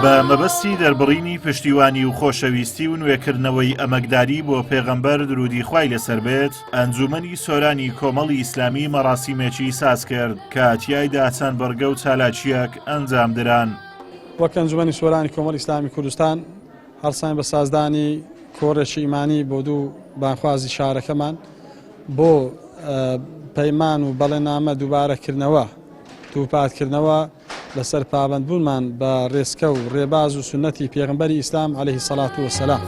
بە مەبەستی دەربڕینی پشتیوانی و خۆشەویستی و نوێکردنەوەی ئەمەکداری بۆ پێغەمبەر درودی خوای لەسەر بێت، ئەنجوومەنی سۆرانی کۆمەڵی ئیسلامی مەراسیمێکی سازکرد کە تیایدا چەند بڕگە و چالاکییەک ئەنجامدران. وەک ئەنجومەنی سۆرانی کۆمەڵی ئیسلامی کوردستان هەڵساین بە سازدانی کۆڕێکی ئیمانی بۆ دوو بانگخوازی شارەکەمان بۆ پەیمان و بەڵێنامە دووبارەکردنەوە، دووپاتکردنەوە لەسەر پابەندبوونمان بە ڕێچکە و ڕێباز و سوننەتی پێغەمبەری ئیسلام عەلەیهی سەڵات و وەسەلام.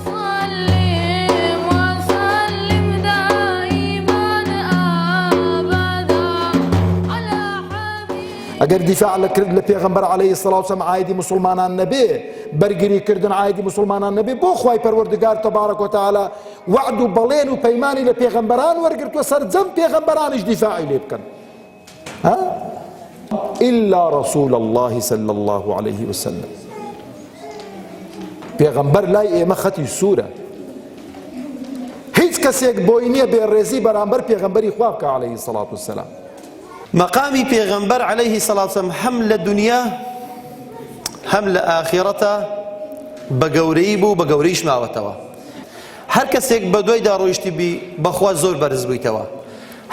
ئەگەر دیفاع لە کرد لە پێغەمبەر عەلەیهی سڵاو سەلام عایدی موسڵمانان نەبێ بەرگری کردن عایدی موسڵمانان نەبێ بۆ خوای پەروەردگار تەبارەک وتعالی وەعد و بەڵێن و پەیمانی لە پێغەمبەران وەرگرتووە سەرجەم پێغەمبەرانیش دیفاعی لێ بکەن ها إلا رسول الله صلى الله عليه وسلم پێغەمبەر لای ئێمە خەتی سوورە هیچ کەسێک بۆی نییە بێڕێزی بەرامبەر پێغەمبەری خوا بکە عەلەیهی سەڵات وسەلام مەقامی پێغەمبەر عەلەیهی سەڵات وسەلام هەم لە دونیا هەم لە ئاخیرەتا بە گەورەیی بوو بە گەورەیش ماوەتەوە هەر کەسێک بە دوایدا ڕۆیشتبی بەخوا زۆر بەرز بوویتەوە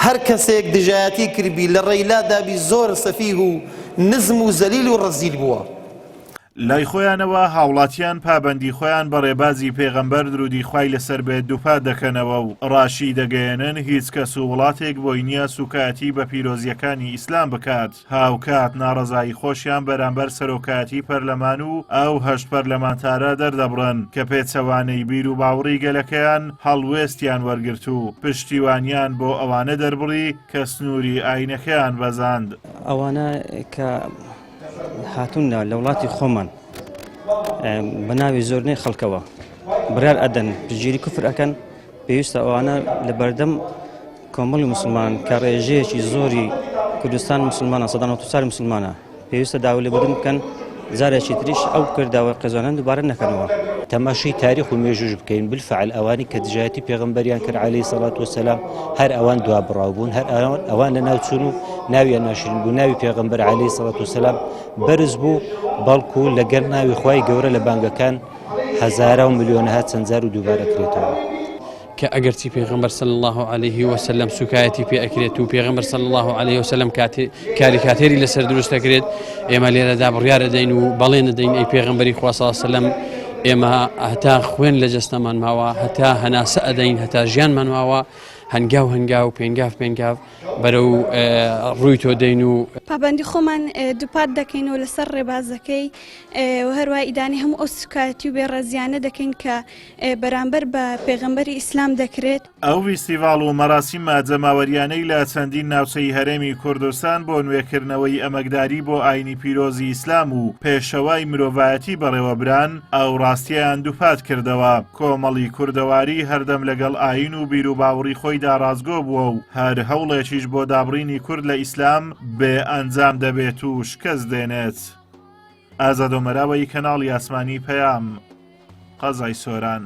هەر کەسێک دژایەتی کردبی لە ڕێی لادابی زۆر سەفیه و نزم و زەلیل و ڕەزیل بووە. لای خۆیانەوە هاوڵاتیان پابەندی خۆیان بە ڕێبازی پێغەمبەر درودی خوای لەسەر بێت دووپات دەکەنەوە و ڕاشی دەگەیەنن هیچ کەس و وڵاتێک بۆی نییە سوکایەتی بە پیرۆزییەکانی ئیسلام بکات هاوکات ناڕەزایی خۆشیان بەرامبەر سەرۆکایەتی پەرلەمان و ئەو هەشت پەرلەمانتارە دەردەبڕن کە پێچەوانەی بیروباوڕی گەلەکەیان هەڵوێستیان وەرگرت و پشتیوانیان بۆ ئەوانە دەربڕی کە سنووری ئاینەکەیان بەزاند. ئەوانە کە هاتوون لە وڵاتی خۆمان بە ناوی زۆرینەی خەڵکەوە بڕیار ئەدەن پشتگیری کوفر ئەکەن پێویستە ئەوانە لە بەردەم کۆمەڵی مسلمان کە ڕێژەیەکی زۆری کوردستان مسلمانە سەدان و چوار مسلمانە پێویستە داوای لێبوردن بکەن جارێکی تریش ئەو کردەوە قێزانە دووبارە نەکەنەوە. تەماشەی تاریخ و مێژووش بکەین بالفعل ئەوانەی کە دژایەتی پێغەمبەریان کرد عەلەیهی سەڵات وەسەلام هەر ئەوان دوابڕاو بوون هەر ئەوان لەناو چوون و ناویان ناشرین بوو ناوی پێغەمبەر عەلەیهی سەڵات وەسەلام بەرز بوو بەڵکو لەگەڵ ناوی خوای گەورە لە بانگەکان هەزارا و ملیۆنەها چەند جار و دووبارە کرێتەوە. کە ئەگەرچی پێغەمبەر صلی اللە علیه وسلم سوکایەتی پێ ئەکرێت و پێغەمبەر صلی اللە علیه وسلم کاریکاتێری لەسەر دروست دەکرێت ئێمە لێرەدا بڕیار دەدەین و بەڵێن دەدەین ئەی پێغەمبەری خوا صلی اللە علیه وسلم ئێمە هەتا خوێن لە جەستەمان ماوە هەتا هەناسە ئەدەین هەتا ژیانمان ماوە هەنگاو هەنگاو پێنگاف پێنگاف بەرەو ڕووی تۆ دەین و پابەندی خۆمان دووپات دەکەینەوە لەسەر ڕێبازەکەی و هەروە ئیدانەی هەموو ئەو سوکایەتی و بێڕێزیانە دەکەین کە بەرامبەر بە پێغەمبەری ئیسلام دەکرێت. ئەو ڤیستیڤاڵ و مەراسیمە جەماوەریانەی لە چەندین ناوچەی هەرێمی کوردستان بۆ نوێکردنەوەی ئەمەکداری بۆ ئاینی پیرۆزی ئیسلام و پێشەوای مرۆڤایەتی بەڕێوەبران، ئەو ڕاستیەیان دووپات کردەوە، کۆمەڵی کوردەواری هەردەم لەگەڵ ئایین و بیروباوڕی خۆیدا ڕاستگۆ بووە و هەر هەوڵێکیش بۆ دابڕینی کورد لە ئیسلام بێ ئەنجام دەبێت و شکست دێنێت. ئازاد ئۆمەراوەیی کەناڵی ئاسمانی پەیام، قەزای سۆران.